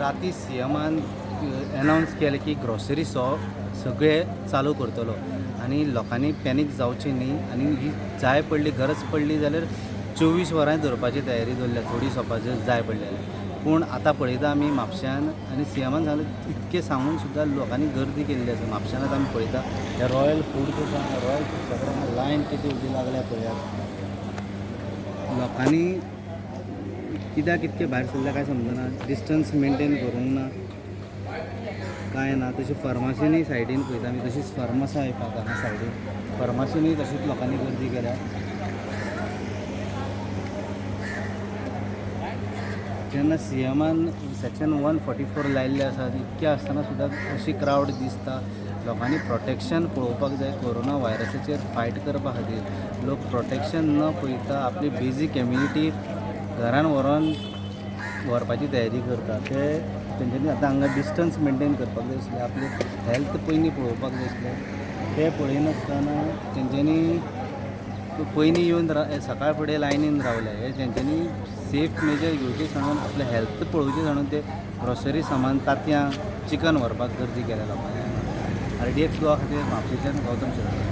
राती सीएमान एनावन्स केलें की ग्रॉसरी शॉप सगळे चालू करतलो आनी लोकांनी पॅनीक जावचें न्ही आनी ही जाय पडली, गरज पडली जाल्यार 24 वरांय दवरपाची तयारी दवरल्या थोडी शॉपां जर जाय पडली जाल्यार. पूण आतां पळयता आमी म्हापश्यान आनी सीएमान सांगलें इतकें सांगून सुद्दां लोकांनी गर्दी केल्ली आसा. म्हापश्यान आतां आमी पळयता हे रॉयल फूड आसा, रॉयल फूड कडेन लायन कितें उबी लागल्या पळयात. लोकांनी कित्याक इतकें भायर सरल्या कांय समजना, डिस्टन्स मेनटेन करूंक ना कांय ना. तशी फार्मासीनी सायडीन पळयता आमी, तशीच फार्मास आहा हांगा सायडीन, फार्मासीनी तशीच लोकांनी गर्दी केल्या. जेन्ना सीएमान सेक्शन 144 लायिल्ले आसा इतकें आसतना सुद्दां अशी क्रावड दिसता. लोकांनी प्रोटेक्शन पळोवपाक जाय. कोरोना व्हायरसाचेर फायट करपा खातीर लोक प्रोटेक्शन न पळयता आपली बेजीक इम्युनिटी घरान व्हरोन व्हरपाची तयारी करता. ते तेंच्यांनी आतां हांगा डिस्टन्स मेनटेन करपाक जाय आसलें, आपली हेल्थ पयलीं पळोवपाक जाय आसलें. ते पळयनासतना तेंच्यांनी पयलीं येवन सकाळ फुडें लायनीन रावले. हे तेंच्यांनी सेफ मेजर घेवचे सांडून आपलें हेल्थ पळोवचें सांडून ते ग्रोसरी सामान, तांतयां, चिकन व्हरपाक गर्दी केल्या लोकांनी. RDX Goa खातीर म्हापशेंच्यान गौतम शिरोडकर.